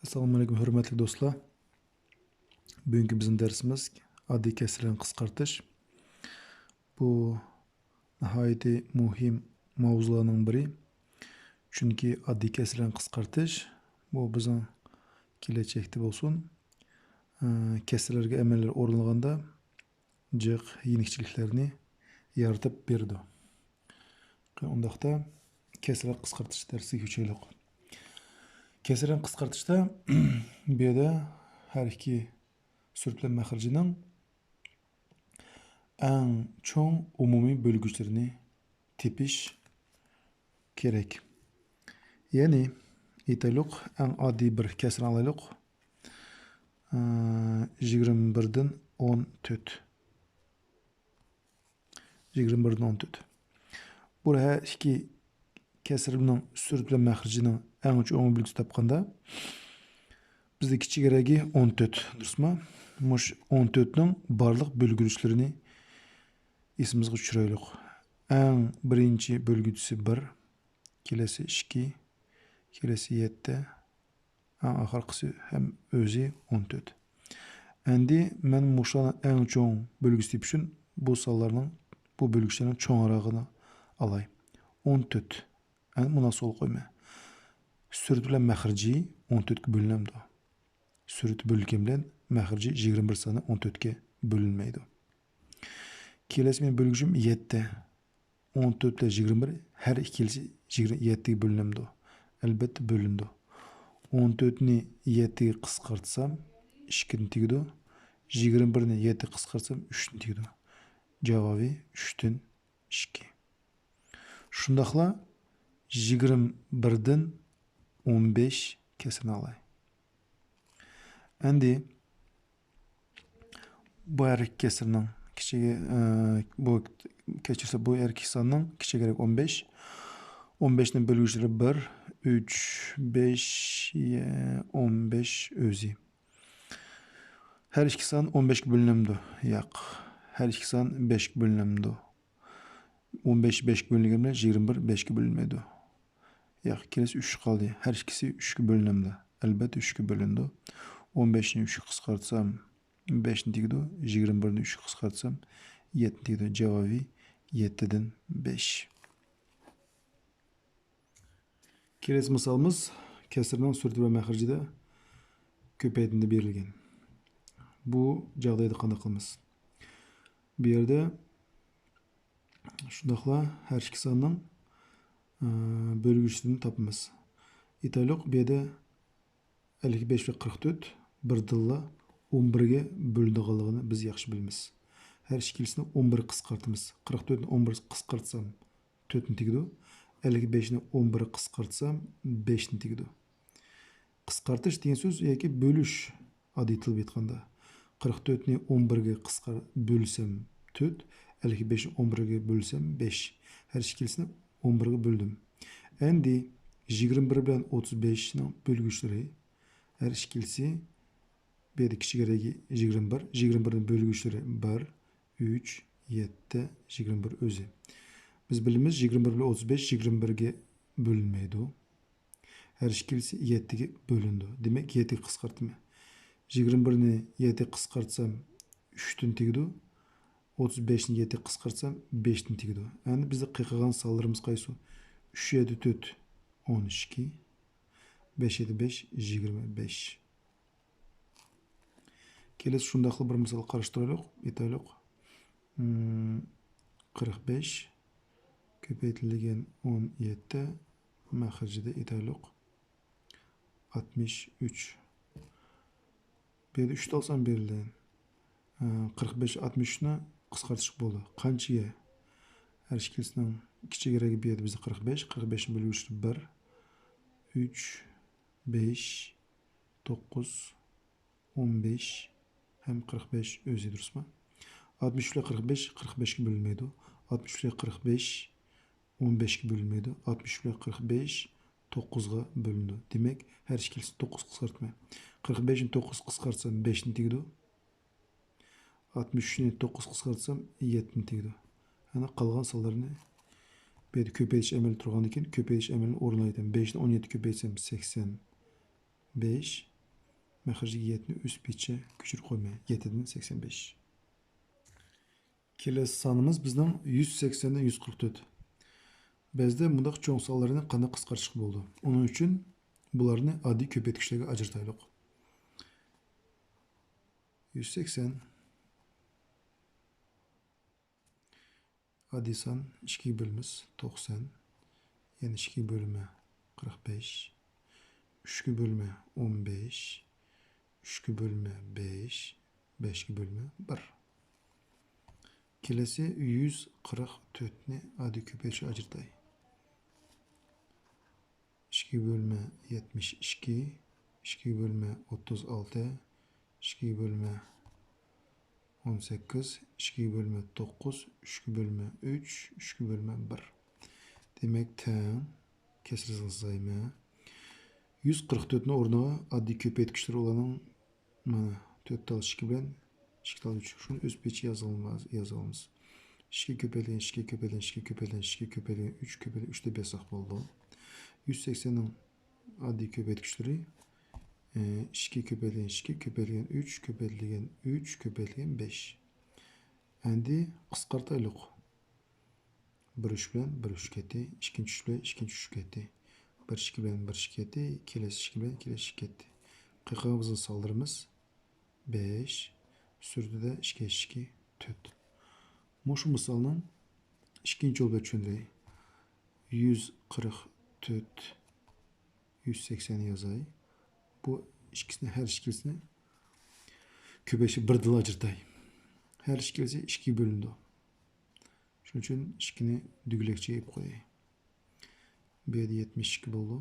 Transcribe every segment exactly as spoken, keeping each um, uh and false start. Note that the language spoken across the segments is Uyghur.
ئەسسالامۇ ئەلەيكۇم، ھۆرمەتلىك دوستلار. بۈگۈنكى بىزنىڭ دەرسىمىز ئاددىي كەسىرلەرنى قىسقارتىش. بۇ ناھايىتى مۇھىم ماۋزۇلارنىڭ بىرى. چۈنكى ئاددىي كەسىرلەرنى قىسقارتىش، بۇ بىزنىڭ كېلەچەكتە بولسۇن، ئە، كەسىرلەرگە ئەمەللەر ئورۇنلىغاندا جىق يېنىكچىلىكلەرنى يارىتىپ بېرىدۇ. ئۇنداقتا كەسىرلەر قىسقارتىش دەرسىگە كۆچەيلى. كەسىرلەرنى قىسقارتىشتا بۇ يەردە ھەر ئىككى سۈرۈت بىلەن مەخرىجىنىڭ ئەڭ چوڭ ئومۇمىي بۆلگۈچلىرىنى تېپىش كېرەك. يەنى ئېيتايلۇق، ئەڭ ئاددىي بىر كەسىرنى ئالايلۇق. ئى، يىگىرمە بىردىن ئون تۆت. يىگىرمە بىردىن ئون تۆت. بۇ ھەر ئىككى كەسىرنىڭ سۈرۈت بىلەن مەخرىجىنىڭ ئەڭ چوڭ بۆلگۈسى تاپقاندا، بىزدە كىچىكرەكى ئون تۆت، دۇرۇسمۇ؟ مۇش ئون تۆتنىڭ بارلىق بۆلگۈچلىرىنى ئېسىمىزگە چۈشۈرەيلۇق. ئەڭ بىرىنچى بۆلگۈچىسى بىر، كېلەسى ئىككى، كېلەسى يەتتە، ئەڭ ئاخىرقىسى ھەم ئۆزى ئون تۆت. ئەمدى مەن مۇشۇلارنىڭ ئەڭ چوڭ بۆلگۈسى تېپىش ئۈچۈن بۇ سانلارنىڭ، بۇ بۆلگۈچلەرنىڭ چوڭراقىنى ئالاي. ئون تۆت. ئەمدى مۇناسىۋەت قويىمەن. سۈرۈت بىلەن مەخرىجى ئون تۆتكە بۆلۈنەمدۇ؟ سۈرۈتى بۆلۈنگەن بىلەن مەخرىجى يىگىرمە بىر سانى ئون تۆتكە بۆلۈنمەيدۇ. كېلەسى مېنىڭ بۆلگۈچۈم يەتتە. ئون تۆت بىلەن يىگىرمە بىر ھەر ئىككىلىسى يىگىرمە يەتتىگە بۆلۈنەمدۇ؟ ئەلۋەتتە بۆلۈنىدۇ. ئون تۆتنى يەتتىگە قىسقارتسام، ئىككىدىن تېگىدۇ. يىگىرمە بىرنى يەتتىگە قىسقارتسام، ئۈچتىن تېگىدۇ. جاۋابى ئۈچتىن ئىككى. شۇنداقلا يىگىرمە بىردىن ئون بەش كەسىرنى ئالاي. ئەمدى بۇ ھەر ئىككى كەسىرنىڭ كىچىكى، ئە، بۇ، كەچۈرسە، بۇ ھەر ئىككى ساننىڭ كىچىكرەك ئون بەش. ئون بەشنىڭ بۆلگۈچلىرى بىر، ئۈچ، بەش، ئون بەش ئۆزى. ھەر ئىككى سان ئون بەشكە بۆلۈنەمدۇ؟ ياق. ھەر ئىككى سان بەشكە بۆلۈنەمدۇ؟ ئون بەش بەشكە بۆلۈنگەن بىلەن يىگىرمە بىر بەشكە بۆلۈنمەيدۇ. ياق، كېلەسى ئۈچ قالدى. ھەر ئىككىسى ئۈچكە بۆلۈنەمدۇ؟ ئەلۋەتتە، ئۈچكە بۆلۈنىدۇ. ئون بەشنى ئۈچكە قىسقارتسام، بەشتىن تېگىدۇ. يىگىرمە بىرنى ئۈچكە قىسقارتسام، يەتتىدىن تېگىدۇ. جاۋابى يەتتىدىن بەش. كېلەسى مىسالىمىز كەسىرنىڭ سۈرىتى ۋە مەخرىجىدە كۆپەيتىندە بېرىلگەن. بۇ جاغدايدا قانداق قىلىمىز؟ بۇ يەردە شۇنداقلا ھەر ئىككى ساننىڭ، ئە، بۆلگۈچلىرىنى تاپىمىز. ئېيتايلۇق، بۇ يەردە ئەللىك بەش ۋە قىرىق تۆت بىردىنلا ئون بىرگە بۆلۈنىدىغانلىقىنى بىز ياخشى بىلىمىز. ھەر ئىككىلىسىنى ئون بىرگە قىسقارتىمىز. قىرىق تۆتنى ئون بىرگە قىسقارتسام، تۆتتىن تېگىدۇ. ئەللىك بەشنى ئون بىرگە قىسقارتسام، بەشتىن تېگىدۇ. قىسقارتىش دېگەن سۆز ياكى بۆلۈش، ئاددىي تىلدا ئېيتقاندا. قىرىق تۆتنى ئون بىرگە قىسقار-، بۆلسەم تۆت، ئەللىك بەشنى ئون بىرگە بۆلسەم بەش. ھەر ئىككىلىسىنى ئون بىرگە بۆلدۈم. ئەمدى يىگىرمە بىر بىلەن ئوتتۇز بەشنىڭ بۆلگۈچلىرى، ھەر ئىككىلىسى، بۇ يەردە كىچىكرەك يىگىرمە بىر، يىگىرمە بىرنىڭ بۆلگۈچلىرى بىر، ئۈچ، يەتتە، يىگىرمە بىر ئۆزى. بىز بىلىمىز، يىگىرمە بىر بىلەن ئوتتۇز بەش يىگىرمە بىرگە بۆلۈنمەيدۇ. ھەر ئىككىلىسى يەتتىگە بۆلۈنىدۇ. دېمەك، يەتتىگە قىسقارتىمەن. يىگىرمە بىرنى يەتتىگە قىسقارتسام، ئۈچتىن تېگىدۇ. ئوتتۇز بەشنى يەتتىگە قىسقارتسام، بەشتىن تېگىدۇ. ئەمدى بىزدە قېقىغان سانلىرىمىز قايسى؟ ئۈچ يەتتە تۆت، ئون ئىككى. بەش يەتتە بەش، يىگىرمە بەش. كېلىسى شۇنداقلا بىر مىسال قاراشتۇرايلۇق، ئېيتايلۇق. مم، قىرىق بەش كۆپەيتىلگەن ئون يەتتە مەخرىجىدە ئېيتايلۇق. ئاتمىش ئۈچ. بۇ يەردە ئۈچتە ئالسام بېرىلدى. ئە، قىرىق بەش ئاتمىش ئۈچنى قىسقارتىشقا بولىدۇ. قانچىگە؟ ھەر ئىككىلىسىنىڭ كىچىكرەك بۇ يەردە بىزدە قىرىق بەش، قىرىق بەشنىڭ بۆلگۈچى بىر، ئۈچ، بەش، توققۇز، ئون بەش ھەم قىرىق بەش ئۆزى، دۇرۇسمۇ؟ ئاتمىش ئۈچ بىلەن قىرىق بەش قىرىق بەشكە بۆلۈنمەيدۇ. ئاتمىش ئۈچ بىلەن قىرىق بەش ئون بەشكە بۆلۈنمەيدۇ. ئاتمىش ئۈچ بىلەن قىرىق بەش توققۇزغا بۆلۈنىدۇ. دېمەك، ھەر ئىككىلىسىنى توققۇزغا قىسقارتىمەن. قىرىق بەشنى توققۇزغا قىسقارتسام، بەشتىن تېگىدۇ. ئاتمىش ئۈچنى توققۇزغا قىسقارتسام، يەتتىدىن تېگىدۇ. يەنە قالغان سانلارنى بۇ يەردە كۆپەيتىش ئەمەلى تۇرغاندىن كېيىن، كۆپەيتىش ئەمەلىنى ئورۇنلايدىكەن. بەشنى ئون يەتتە كۆپەيتسەم، سەكسەن بەش. مەخرەجدىكى يەتتىنى ئۆز پېتىچە كۆچۈرۈپ قويىمەن. يەتتىدىن سەكسەن بەش. كېلەسى سانىمىز بىزنىڭ يۈز سەكسەندىن يۈز قىرىق تۆت. بەزىدە مۇنداق چوڭ سانلارنى قانداق قىسقارتىشقا بولىدۇ؟ ئۇنىڭ ئۈچۈن بۇلارنى ئاددىي كۆپەيتكۈچلەرگە ئاجرىتايلۇق. يۈز سەكسەن. ئاددىي سان ئىككىگە بۆلىمىز، توقسان. يەنە ئىككىگە بۆلىمە، قىرىق بەش. ئۈچكە بۆلىمە، ئون بەش. ئۈچكە بۆلىمە، بەش. بەشكە بۆلىمە، بىر. كېلەسى يۈز قىرىق تۆتنى ئاددىي كۆپەيتكۈچ ئاجرىتاي. ئىككىگە بۆلىمە يەتمىش ئىككى، ئىككىگە بۆلىمە ئوتتۇز ئالتە، ئىككىگە بۆلىمە ئون سەككىز، ئىككىگە بۆلىمە توققۇز، ئۈچكە بۆلىمە ئۈچ، ئۈچكە بۆلىمە بىر. دېمەك، تەڭ، كەسىر سىزىقىنى سىزايمەن. يۈز قىرىق تۆتنىڭ ئورنىغا ئاددىي كۆپەيتكۈچلىرى ئۇلارنىڭ مانا، تۆت تال ئىككى بىلەن ئىككى تال ئۈچ. شۇنى ئۆز پېتىچە يازالمايمىز. ئىككى كۆپەيتىلگەن ئىككى، كۆپەيتىلگەن ئىككى، كۆپەيتىلگەن ئۈچ، كۆپەيتىلگەن ئۈچ دەپ يازساق بولىدۇ. يۈز سەكسەننىڭ ئاددىي كۆپەيتكۈچلىرى، ئىككى كۆپەيتىلگەن ئىككى، كۆپەيتىلگەن ئۈچ، كۆپەيتىلگەن ئۈچ، كۆپەيتىلگەن بەش. ئەمدى قىسقارتايلۇق. بىر ئۈچ بىلەن بىر ئۈچ كەتتى، ئىككىنچى ئۈچ بىلەن ئىككىنچى ئۈچ كەتتى. بىر ئىككى بىلەن بىر ئىككى كەتتى، كېلەسى ئىككى بىلەن كېلەسى ئىككى كەتتى. قېقىغا بىزنىڭ سانلىرىمىز بەش، سۈرىتىدە ئىككى، ئىككى، تۆت. مۇشۇ مىسالنىڭ ئىككىنچى يولى بىلەن چۈشەندۈرەي. يۈز قىرىق تۆت، يۈز سەكسەن يازاي. بۇ ئىككىسىنى، ھەر ئىككىلىسىنى كۆپەيتكۈچ بىردىنلا ئاجرىتاي. ھەر ئىككىلىسى ئىككىگە بۆلۈنىدۇ. شۇنىڭ ئۈچۈن ئىككىنى دۈگىلەكچە ئېلىپ قوياي. بۇ يەردە يەتمىش ئىككى بولىدۇ.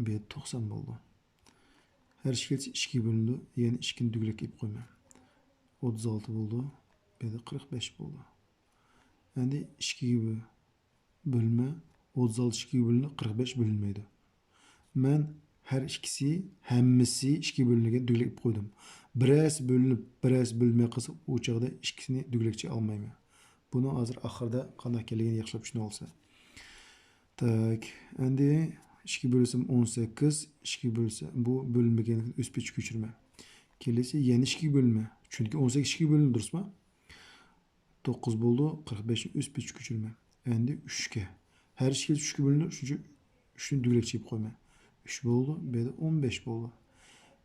بۇ يەردە توقسان بولىدۇ. ھەر ئىككىلىسى ئىككىگە بۆلۈنىدۇ. يەنە ئىككىنى دۈگىلەك ئېلىپ قويىمەن. ئوتتۇز ئالتە بولىدۇ. بۇ يەردە قىرىق بەش بولىدۇ. ئەمدى ئىككىگە بۆ-، بۆلمە، ئوتتۇز ئالتە ئىككىگە بۆلۈنىدۇ، قىرىق بەش بۆلۈنمەيدۇ. مەن ھەر ئىككىسى، ھەممىسى ئىككىگە بۆلۈنگەن دۈگىلەك ئېلىپ قويدۇم. بىرەرسى بۆلۈنۈپ، بىرەرسى بۆلۈنمەي قالسا، ئۇ چاغدا ئىككىسىنى دۈگىلەكچە ئالمايمەن. بۇنىڭ ھازىر ئاخىرىدا قانداق ئىكەنلىكىنى ياخشىلاپ چۈشىنىۋالسا. تاك، ئەمدى ئىككىگە بۆلسەم ئون سەككىز، ئىككىگە بۆلسە، بۇ بۆلۈنمىگەن، ئۆز پېتىچە كۆچۈرمە. كېلىسى يەنە ئىككىگە بۆلۈنمە. چۈنكى ئون سەككىز ئىككىگە بۆلۈنىدۇ، دۇرۇسمۇ؟ توققۇز بولدى، قىرىق بەشنى ئۆز پېتىچە كۆچۈرمە. ئەمدى ئۈچكە. ھەر ئىككىلىسى ئۈچكە بۆلۈنىدۇ، شۇنىڭ ئۈچۈن ئۈچنى دۈگىلەكچە ئېلىپ قويىمەن. ئۈچ بولدى، بۇ يەردە ئون بەش بولدى.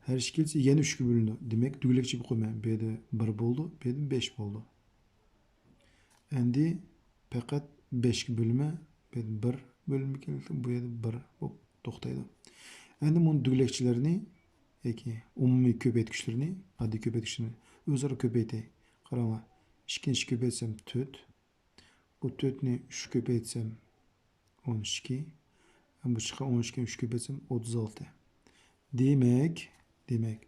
ھەر ئىككىلىسى يەنە ئۈچكە بۆلۈنىدۇ. دېمەك، دۈگىلەكچە ئېلىپ قويىمەن. بۇ يەردە بىر بولدى، بۇ يەردە بەش بولدى. ئەمدى پەقەت بەشكە بۆلىمە، بۇ يەردە بىر بۆلۈنمىگەنلىكتىن، بۇ يەردە بىر بولۇپ توختايدۇ. ئەمدى بۇنىڭ دۈگىلەكچىلىرىنى ياكى ئومۇمىي كۆپەيتكۈچلىرىنى، ئاددىي كۆپەيتكۈچلىرىنى ئۆزئارا كۆپەيتەي. قاراڭلار، ئىككىنى ئىككىگە كۆپەيتسەم تۆت، بۇ تۆتنى ئۈچكە كۆپەيتسەم ئون ئىككى، ھەم بۇ چىققان ئون ئىككىنى ئۈچكە كۆپەيتسەم ئوتتۇز ئالتە. دېمەك، دېمەك،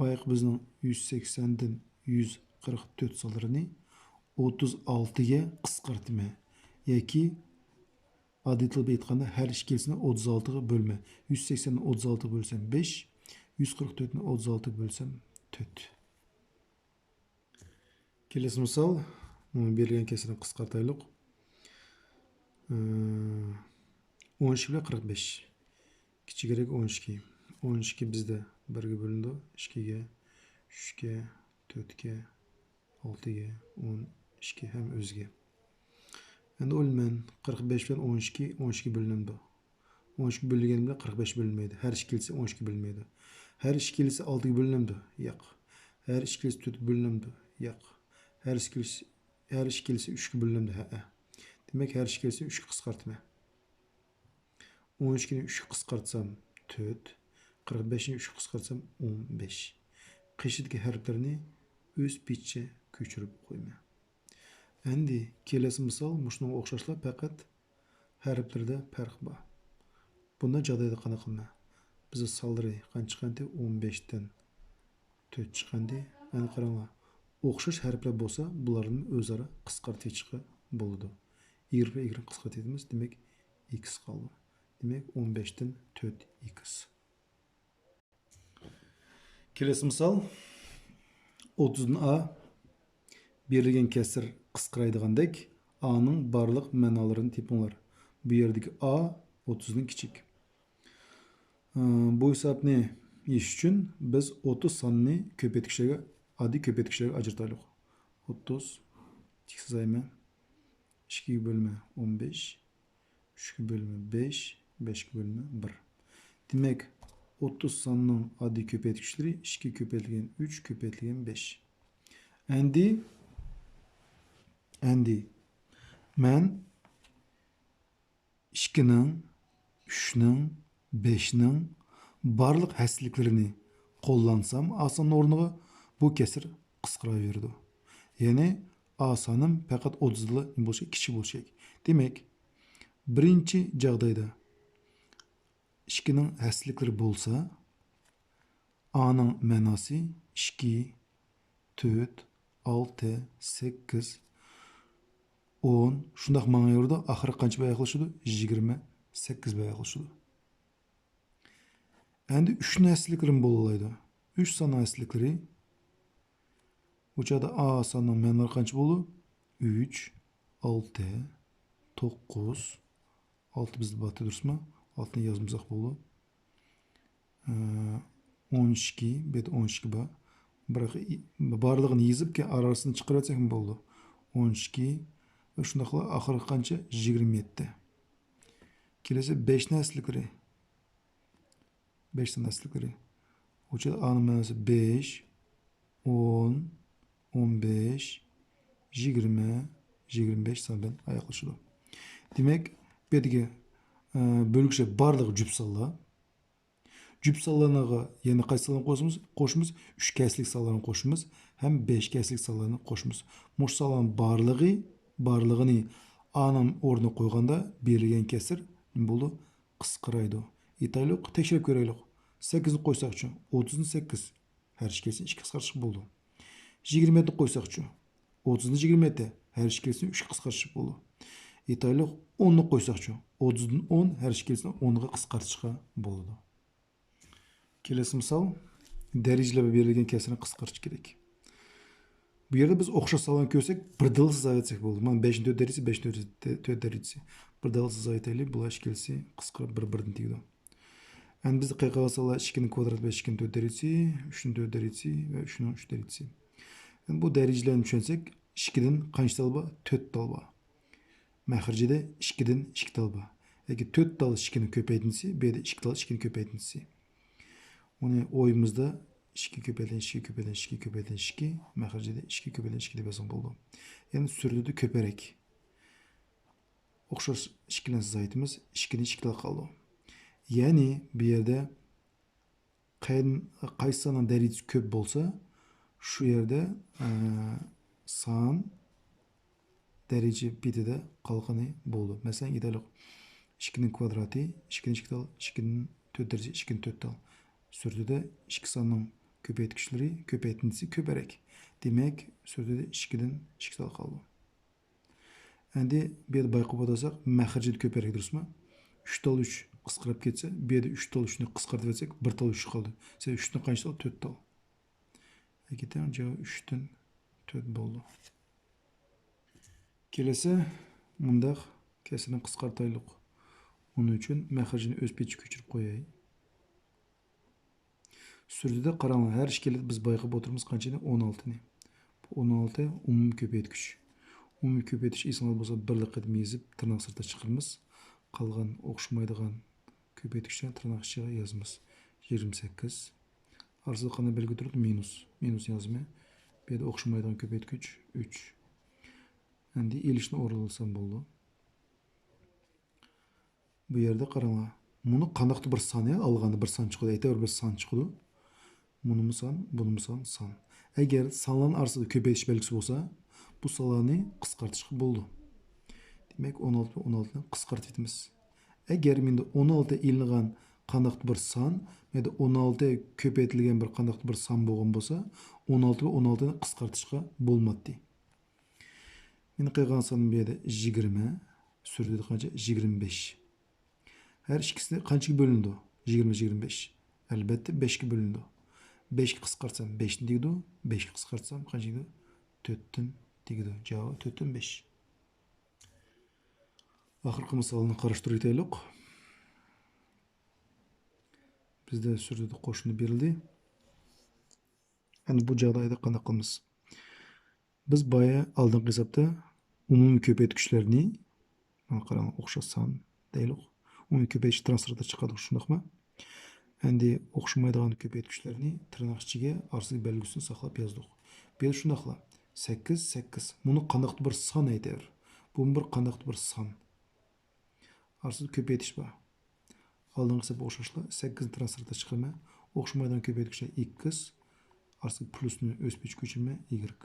بايىقى بىزنىڭ يۈز سەكسەندىن يۈز قىرىق تۆت سانلىرىنى ئوتتۇز ئالتىگە قىسقارتىمەن. ياكى ئاددىي تىلدا ئېيتقاندا، ھەر ئىككىلىسىنى ئوتتۇز ئالتىغا بۆلىمەن. يۈز سەكسەندىن ئوتتۇز ئالتىغا بۆلسەم بەش، يۈز قىرىق تۆتنى ئوتتۇز ئالتىغا بۆلسەم تۆت. كېلەسى مىسال، بۇ بېرىلگەن كەسىرنى قىسقارتايلۇق. ئون ئىككى بىلەن قىرىق بەش. كىچىكرەك ئون ئىككى. ئون ئىككى بىزدە بىرگە بۆلۈنىدۇ. ئىككىگە، ئۈچكە، تۆتكە، ئالتىگە، ئون ئىككى ھەم ئۆزىگە. ئەمدى ئويلايمەن، قىرىق بەش بىلەن ئون ئىككى، ئون ئىككى بۆلۈنەمدۇ؟ ئون ئىككى بۆلۈنگەن بىلەن قىرىق بەش بۆلۈنمەيدۇ. ھەر ئىككىلىسى ئون ئىككى بۆلۈنمەيدۇ. ھەر ئىككىلىسى ئالتىگە بۆلۈنەمدۇ؟ ياق. ھەر ئىككىلىسى تۆتكە بۆلۈنەمدۇ؟ ياق. ھەر ئىككىلىسى، ھەر ئىككىلىسى ئۈچكە بۆلۈنەمدۇ؟ ھەئە. دېمەك، ھەر ئىككىلىسىنى ئۈچكە قىسقارتىمەن. ئون ئىككىنى ئۈچكە قىسقارتسام تۆت، قىرىق بەشنى ئۈچكە قىسقارتسام ئون بەش. قېشىدىكى ھەرپلەرنى ئۆز پېتىچە كۆچۈرۈپ قويىمەن. ئەمدى كېلەسى مىسال مۇشۇنىڭغا ئوخشاشلا، پەقەت ھەرپلىرىدە پەرق بار. بۇنداق جاغدايدا قانداق قىلىمەن؟ بىزدە سانلىرى قانچە چىققانتى؟ ئون بەشتىن تۆت چىققانتى؟ ئەنە قاراڭلار، ئوخشاش ھەرپلەر بولسا، بۇلارنى ئۆزئارا قىسقارتىۋېتىشقا بولىدۇ. ئىگرېك بىلەن ئىگرېكنى قىسقارتىۋېتىمىز، دېمەك، ئېكس قالىدۇ. دېمەك، ئون بەشتىن تۆت ئېكس. كېلەسى مىسال، ئوتتۇزدىن ئا. بېرىلگەن كەسىر قىسقىرايدىغاندەك، ئانىڭ بارلىق مەنالىرىنى تېپىڭلار. بۇ يەردىكى ئا ئوتتۇزدىن كىچىك. ئى، بۇ ھېسابنى ئىش ئۈچۈن بىز ئوتتۇز ساننى كۆپەيتكۈچلەرگە، ئاددىي كۆپەيتكۈچلەرگە ئاجرىتايلۇق. ئوتتۇز، ئىككىگە سىزايمەن. ئىككىگە بۆلمە ئون بەش، ئۈچكە بۆلمە بەش، بەشكە بۆلمە بىر. دېمەك، ئوتتۇز ساننىڭ ئاددىي كۆپەيتكۈچلىرى ئىككى كۆپەيتىلگەن ئۈچ كۆپەيتىلگەن بەش. ئەمدى، ئەمدى مەن ئىككىنىڭ، ئۈچنىڭ، بەشنىڭ بارلىق ھەسسىلىكلىرىنى قوللانسام، ئا ساننىڭ ئورنىغا، بۇ كەسىر قىسقىراۋېرىدۇ. يەنى ئا سانىم پەقەت ئوتتۇزدىلا نېمە بولۇشى، كىچىك بولۇشى كېرەك. دېمەك، بىرىنچى جاغدايدا ئىككىنىڭ ھەسسىلىكلىرى بولسا، ئانىڭ مەناسى ئىككى، تۆت، ئالتە، سەككىز، ئون، شۇنداق ماڭاۋېرىدۇ. ئاخىرى قانچە بىلەن ئاياغلىشىدۇ؟ يىگىرمە سەككىز بىلەن ئاياغلىشىدۇ. ئەمدى ئۈچنىڭ ھەسسىلىكلىرىمۇ بولالايدۇ. ئۈچ ساننىڭ ھەسسىلىكلىرى. بۇ چاغدا ئا ساننىڭ مەنىلىرى قانچە بولىدۇ؟ ئۈچ، ئالتە، توققۇز، ئالتە بىزدە بار، دۇرۇسمۇ؟ ئالتىنى يازمىساق بولىدۇ. ئە، ئون ئىككى، بۇ يەردە ئون ئىككى بار. بىراق، ئى-، بارلىقىنى يېزىپ، كېيىن ئارىسىنى چىقىرىۋەتسەكمۇ بولىدۇ. ئون ئىككى ۋە شۇنداقلا ئاخىرقى قانچە؟ يىگىرمە يەتتە. كېلىسى بەشنىڭ ھەسسىلىكلىرى. بەش سان ھەسسىلىكلىرى. ئۇ چاغدا ئانىڭ مەنىسى بەش، ئون، ئون بەش، يىگىرمە، يىگىرمە بەش سان بىلەن ئاياغلىشىدۇ. دېمەك، بۇ يەردىكى، ئە، بۆلگۈچى بارلىقى جۈپ سانلار. جۈپ سانلارغا يەنە قايسى سانلارنى قوشىمىز؟ قوشىمىز، ئۈچ ھەسسىلىك سانلارنى قوشىمىز ھەم بەش ھەسسىلىك سانلارنى قوشىمىز. مۇشۇ سانلارنىڭ بارلىقى، بارلىقىنى ئانىڭ ئورنىغا قويغاندا بېرىلگەن كەسىر نېمە بولىدۇ؟ قىسقىرايدۇ. ئېيتايلۇق، تەكشۈرۈپ كۆرەيلۇق. سەككىزنى قويساقچۇ؟ ئوتتۇزنى سەككىز. ھەر ئىككىسىنى ئىككىگە قىسقارتىشقا بولىدۇ. يىگىرمە يەتتىنى قويساقچۇ؟ ئوتتۇزنى يىگىرمە يەتتە. ھەر ئىككىسىنى ئۈچكە قىسقارتىشقا بولىدۇ. ئېيتايلۇق، ئوننى قويساقچۇ؟ ئوتتۇزدىن ئون، ھەر ئىككىسىنى ئونغا قىسقارتىشقا بولىدۇ. كېلەسى مىسال، دەرىجىلەر بىلەن بېرىلگەن كەسىرنى قىسقارتىش كېرەك. بۇ يەردە بىز ئوخشاش سانلارنى كۆرسەك، بىردىنلا سىزىۋەتسەك بولىدۇ. مانا، بەشنىڭ تۆت دەرىجىسى، بەشنىڭ تۆت دەرىجىسى. بىردىنلا سىزىۋېتەيلى، بۇلار ئىككىلىسى قىسقىرىپ بىر-بىرىدىن تېگىدۇ. ئەمدى بىزدە قالغان سانلار ئىككىنىڭ كۋادراتى ۋە ئىككىنىڭ تۆت دەرىجىسى، ئۈچنىڭ تۆت دەرىجىسى ۋە ئۈچنىڭ ئۈچ دەرىجىسى. ئەمدى بۇ دەرىجىلەرنى چۈشەنسەك، ئىككىدىن قانچە تال بار؟ تۆت تال بار. مەخرىجىدە ئىككىدىن ئىككى تال بار. ياكى تۆت تال ئىككىنىڭ كۆپەيتىندىسى، بۇ يەردە ئىككى تال ئىككىنىڭ كۆپەيتىندىسى. ئۇنى ئويىمىزدا ئىككى كۆپەيتىلگەن ئىككى كۆپەيتىلگەن ئىككى كۆپەيتىلگەن ئىككى، مەخرىجىدە ئىككى كۆپەيتىلگەن ئىككى دەپ يازغان بولىدۇ. يەنى سۈرىدە كۆپرەك. ئوخشاش ئىككىلەنسە زايىتىمىز ئىككىدىن ئىككى تال قالىدۇ. يەنى بۇ يەردە قەي-، قايسى ساننىڭ دەرىجىسى كۆپ بولسا، شۇ يەردە، ئە، سان دەرىجە بېتىدە قالغىنى بولىدۇ. مەسىلەن، ئېيتايلۇق، ئىككىنىڭ كۋادراتى، ئىككىدىن ئىككى تال، ئىككىدىن تۆت دەرىجە، ئىككىدىن تۆت تال. سۈرىدە ئىككى ساننىڭ كۆپەيتكۈچلىرى، كۆپەيتىندىسى كۆپرەك. دېمەك، سۈرىدە ئىككىدىن ئىككى تال قالىدۇ. ئەمدى بۇ يەردە بايقاپ ئولتۇرساق، مەخرىجىدە كۆپرەك، دۇرۇسمۇ؟ ئۈچ تال ئۈچ قىسقىرىپ كەتسە، بۇ يەردە ئۈچ تال ئۈچنى قىسقارتىۋەتسەك، بىر تال ئۈچ قالدى. سەن ئۈچتىن قانچە تال؟ تۆت تال. كېتىڭ، جاۋاب ئۈچتىن تۆت بولدى. كېلەسى مۇنداق كەسىرنى قىسقارتايلۇق. ئۇنىڭ ئۈچۈن مەخرىجىنى ئۆز پېتىگە كۆچۈرۈپ قوياي. سۈرىتىدە قاراڭلار، ھەر ئىككىلىدە بىز بايقاپ ئولتۇرىمىز قانچىنى؟ ئون ئالتىنى. بۇ ئون ئالتە ئومۇمىي كۆپەيتكۈچ. ئومۇمىي كۆپەيتكۈچ ئېسىڭىزدە بولسا بىرلا قېتىم يېزىپ، تىرناق سىرتىغا چىقىرىمىز. قالغان ئوخشىمايدىغان كۆپەيتكۈچلەرنى تىرناق ئىچىگە يازىمىز. يىگىرمە سەككىز. ئارىسىدا قانداق بەلگە تۇرىدۇ؟ مىنۇس. مىنۇس يازىمەن. بۇ يەردە ئوخشىمايدىغان كۆپەيتكۈچ ئۈچ. ئەمدى ئېلىشنى ئورۇنلىسام بولىدۇ. بۇ يەردە قاراڭلار. مۇنى قانداقتۇر بىر سان، يا، ئالغاندا بىر سان چىقىدۇ. ئەيتەۋەر، بىر سان چىقىدۇ. مۇنىمۇ سان، بۇنىمۇ سان، سان. ئەگەر سانلارنىڭ ئارىسىدا كۆپەيتىش بەلگىسى بولسا، بۇ سانلارنى قىسقارتىشقا بولىدۇ. دېمەك، ئون ئالتە بىلەن ئون ئالتىنى قىسقارتىۋېتىمىز. ئەگەر مەندە ئون ئالتە ئېلىنغان قانداقتۇر بىر سان، مەندە ئون ئالتە كۆپەيتىلگەن بىر قانداقتۇر بىر سان بولغان بولسا، ئون ئالتە بىلەن ئون ئالتىنى قىسقارتىشقا بولمايتتى. مېنىڭ قىلغان سانىم بۇ يەردە يىگىرمە، سۈرىتىدە قانچە؟ يىگىرمە بەش. ھەر ئىككىسى قانچىگە بۆلۈنىدۇ؟ يىگىرمە، يىگىرمە بەش. ئەلبەتتە، بەشكە بۆلۈنىدۇ. بەشكە قىسقارتسام، بەشتىن تېگىدۇ. بەشكە قىسقارتسام، قانچىگە تېگىدۇ؟ تۆتتىن تېگىدۇ. جاۋاب تۆتتىن بەش. ئاخىرقى مىسالنى قاراشتۇرۇۋېتەيلۇق. بىزدە سۈرىتىدە قوشۇندى بېرىلدى. ئەمدى بۇ جاغدايدا قانداق قىلىمىز؟ بىز بايا ئالدىنقى ھېسابتا ئومۇمىي كۆپەيتكۈچلەرنى، مانا قاراڭ، ئوخشاش سان دەيلۇق. ئومۇمىي كۆپەيتكۈچ تىرناق سىرتىدا چىقىدۇ، شۇنداقمۇ؟ ئەمدى ئوخشىمايدىغان كۆپەيتكۈچلەرنى تىرناق ئىچىگە ئارىسىدىكى بەلگىسىنى ساقلاپ يازدۇق. بۇ يەردە شۇنداقلا سەككىز، سەككىز. بۇنى قانداقتۇر بىر سان ئېيتىۋېرىڭ. بۇمۇ بىر قانداقتۇر بىر سان. ئارىسىدا كۆپەيتىش بار. ئالدىنقى ھېساب ئوخشاشلا سەككىزنى تىرناق سىرتىغا چىقىرىمەن. ئوخشىمايدىغان كۆپەيتكۈچلەر ئىكس. ئارىسىدىكى پلۇسنى ئۆز پېتىگە كۆچۈرىمەن، ئىگرېك.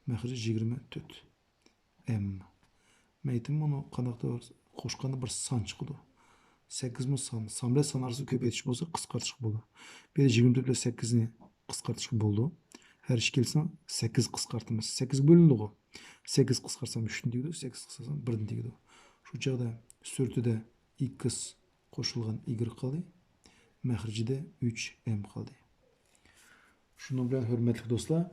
مەخرىجى يىگىرمە تۆت. ئېم. مەيتىم بۇنى قانداقتۇر قوشقاندا بىر سان چىقىدۇ. سەككىزمۇ سان. سان بىلەن سان ئارىسىدا كۆپەيتىش بولسا قىسقارتىشقا بولىدۇ. بۇ يەردە يىگىرمە تۆت بىلەن سەككىزنى قىسقارتىشقا بولىدۇ. ھەر ئىككىلىسىنى سەككىز قىسقارتىمىز. سەككىزگە بۆلۈنىدىغۇ. سەككىز قىسقارتسام ئۈچتىن تېگىدۇ، سەككىز قىسقارتسام بىردىن تېگىدۇ. شۇ چاغدا سۈرىتىدە ئىكس قوشۇلغان ئىگرېك قالدى. مەخرىجىدە ئۈچ ئېم قالدى. شۇنىڭ بىلەن ھۆرمەتلىك دوستلار،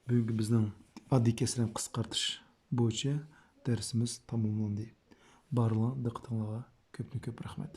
بۈگۈنكى بىزنىڭ ئاددىي كەسىرلەرنى قىسقارتىش بويىچە دەرسىمىز تاماملاندى. بارلىقىڭلارغا دىققىتىڭلارغا كۆپتىن كۆپ رەھمەت.